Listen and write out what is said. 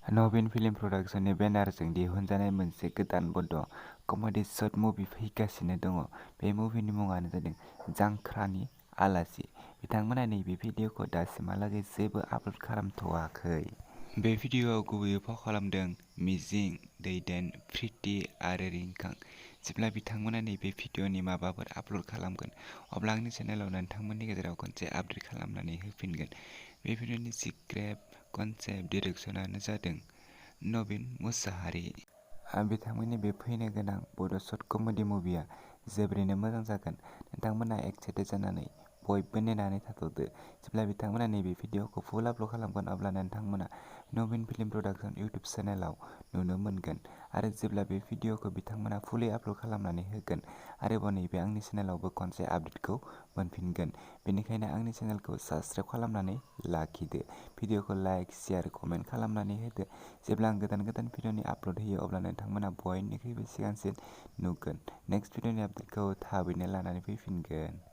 नवीन film प्रडाक्शननि बेनारजों दिहुनजानाय मोनसे गोदान बड' कमेडि शर्ट मुभि फैगासिनो दङ। बे मुभिनि मुङानो जादों जांख्रानि आलासि। बिथांमोना नैबे भिडिअखौ दासिमहालागै जेबो आपल'ड खालामथ'वाखै। बे भिडिअआव गुबैयै फाव खालामदों मिजिं, दैदेन, प्रिति आरो रिंखां। जेब्ला बिथांमोना नैबे भिडिअनि माबाफोर आपल'ड खालामगोन, अब्ला आंनि चेनेलाव नोंथांमोननि गेजेराव खनसे आपडेट खालामनानै होफिनगोन। बे भिडिअनि स्क्रिप्ट, कनसेप्ट, डिरेक्शनानो जादों नवीन मुसाहारि। बिथांमोननि बे फैनो गोनां बड' शर्ट कमेडि मुभिआ जोबोरैनो मोजां जागोन। नोंथांमोना एक्साइटेड जानानै बयबो नेनानै थाथ'दो। जेब्ला बिथांमोना नैबे भिडिअखौ फुल आपल'ड खालामगोन, अब्ला नोंथांमोना नवीन फिल्म प्रडाक्शन इउटिउब चेनेलाव नुनो मोनगोन। आरो जेब्ला बे भिडिअखौ बिथांमोना फुलि आपल'ड खालामनानै होगोन, आरोबाव नैबे आंनि चेनेलावबो खनसे आपडेटखौ मोनफिनगोन। बेनिखायनो आंनि चेनेलखौ साबस्क्राइब खालामनानै लाखिदो। भिडिअखौ लाइक, शेयार, कमेन्ट खालामनानै होदो। जेब्ला आं गोदान भिडिअनि आपल'ड होयो, अब्ला नोंथांमोना बयनिख्रुइबो सिगांसिन नुगोन। नेक्स्ट भिडिअनि आपडेटखौ थाबैनो लानानै फैफिनगोन।